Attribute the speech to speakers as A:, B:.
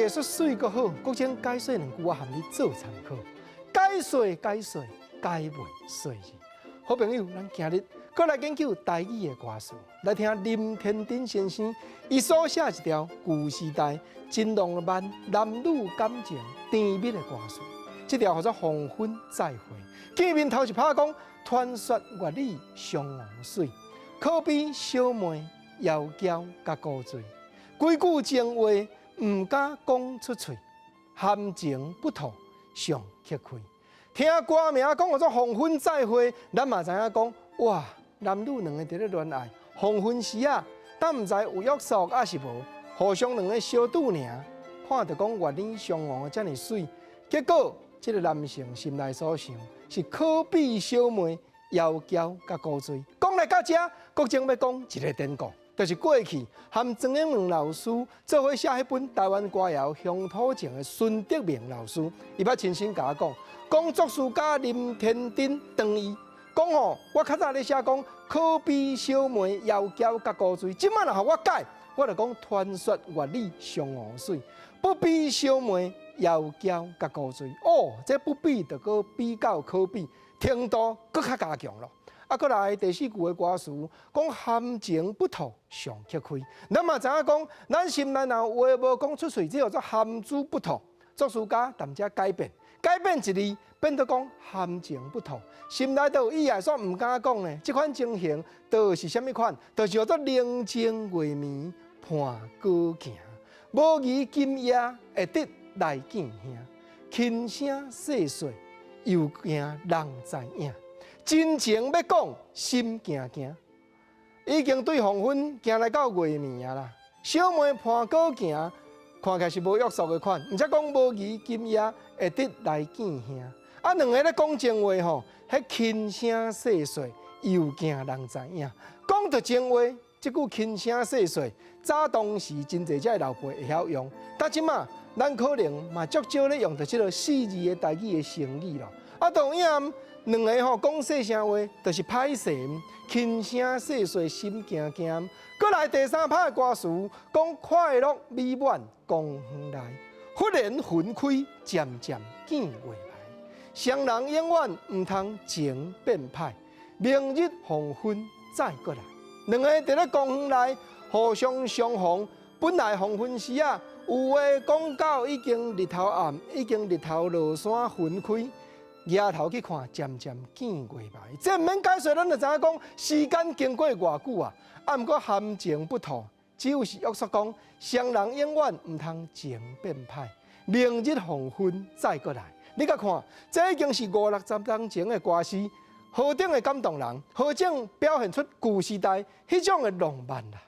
A: 說媠閣好，國清解說兩句，我含你做參考。解說解說解問說字。好朋友，咱今日閣來研究台語的歌詞，來聽林天頂先生伊所寫一條舊時代真浪漫男女感情甜蜜的歌詞。這條號做《黃昏再會》。見面頭一拍講，傳說月女相黃媠，可比小妹窈窕佮古錐。幾句情話毋敢講出喙，含情不吐上乞氣。聽歌名講號做黃昏再會，咱嘛知影講哇，男女兩个佇咧戀愛，黃昏時啊，但毋知有約束抑是無，互相兩个相拄爾，看著講月女相黃遮爾媠，結果這个男性心內所想是可比小妹窈窕佮古錐。講來到這，國正欲講一个典故，就是過去和莊英龍老師做伙寫彼本台灣歌謠鄉土情的孫德明老師，伊捌親身共我講，講作詞家林天頂當伊講吼，我較早咧寫講可比小妹窈窕佮古錐，這擺若予我改，我就講傳說月女相黃媠，不比小妹窈窕佮古錐。哦，這不比就閣比較可比，程度閣較加強咯。啊，閣來第四句的歌詞講含情不吐上乞氣，咱嘛知影講，咱心內若有話無講出喙，這叫做含珠不吐。作詞家踮遮改變，改變一字，變做講含情不吐，心內都有意愛，煞毋敢講呢。這款情形，就是啥物款？就是叫做寧靜月暝伴歌行，無疑今夜會得來見兄，輕聲細說，猶驚人知影。真情欲講，心驚驚，已經對黃昏行來到月暝啊啦。小妹伴歌行，看起來是無約束的款，毋才講無疑今夜會得來見兄。啊，兩个咧講情話吼，彼輕聲細說，猶驚人知影。講著情話，這句輕聲細說，早當時真濟遮老輩會曉用，但這馬咱可能嘛足少咧用著這个四字的台語的成語咯。啊，同樣。兩个吼講細聲話，就是歹勢，輕聲細說心驚驚。閣來第三拍的歌詞，講快樂美滿公園內，忽然雲開，漸漸見月來。雙人永遠毋通情變歹，明日黃昏再閣來。兩个佇咧公園內互相相逢，本來黃昏時啊，有話講到已經日頭暗，已經日頭落山雲開。抬頭去看，漸漸見月來。這毋免解說，咱就知影講時間經過偌久啊。啊，毋過含情不吐，只有是約束講，雙人永遠毋通情變歹。明日黃昏再閣來。你共看，這已經是五六十年前的歌詞，何等的感動人，何等表現出舊時代彼種的浪漫啦。